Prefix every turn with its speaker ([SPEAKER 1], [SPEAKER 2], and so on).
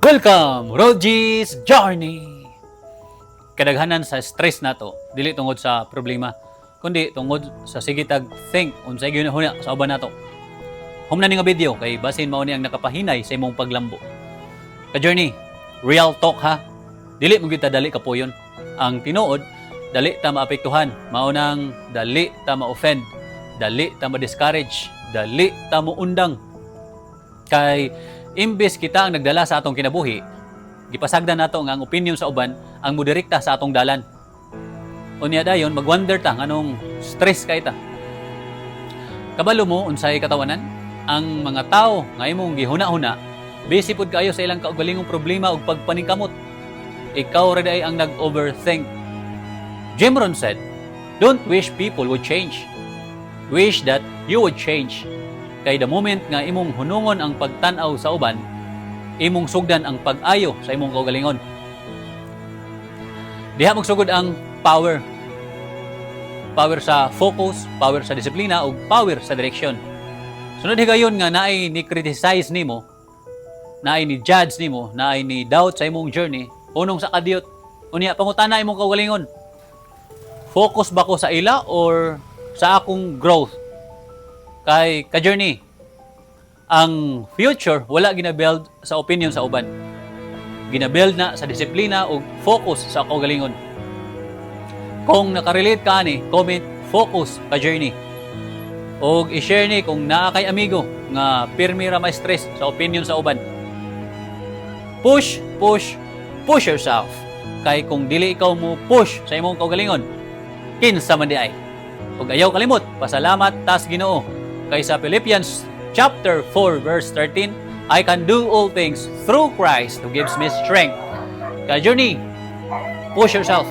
[SPEAKER 1] Welcome, Roji's Journey! Kadaghanan sa stress nato, dili tungod sa problema, kundi tungod sa sige tag think unsay gihuna sa uban nato. Humna ni nga video kay basin mao ni ang nakapahinay sa imong paglambo. Ka-journey, real talk ha. Dili mo gyud ta dali kapuyon. Ang tinuod, dali ta maapektuhan, mao nang dali ta ma-offend, dali ta ma-discourage, dali ta mo undang. Kay imbes kita ang nagdala sa atong kinabuhi, gipasagdan nato nga ang opinion sa uban ang mudirekta sa atong dalan. Unya dayon magwonder ta nganong stress kay ta. Kabalo mo unsay katawanan? Ang mga tao nga imong gihuna-huna, busy pud kaayo sa ilang kaugalingong problema ug pagpaningkamot. Ikaw ra diay ang nag-overthink. Jim Rohn said, "Don't wish people would change. Wish that you would change." Kay the moment nga imong hunungon ang pagtan-aw sa uban, imong sugdan ang pag-ayo sa imong kaugalingon. Diha magsugod ang power. Power sa focus, power sa disiplina ug power sa direksyon. Sunod higayon nga naay ni criticize nimo, naay ni judge nimo, naay ni doubt sa imong journey, hunong sa kadiyot. Unya pangutana imong kaugalingon. Focus ba ko sa ila or sa akong growth? Kay ka-journey, ang future wala gina-build sa opinion sa uban. Gina-build na sa disiplina ug focus sa kaugalingon. Kung nakarelate ka ani, comment "focus, ka journey". Og i-share ni kung naa kay amigo nga pirmi ra ma-stress sa opinion sa uban. Push, push, push yourself. Kay kung dili ikaw mo push sa imong kaugalingon, kinsa man diay? Ug ayaw kalimot, pasalamat tas Ginoo. Kay sa Philippians chapter 4 verse 13, "I can do all things through Christ who gives me strength." Ka journey, push yourself.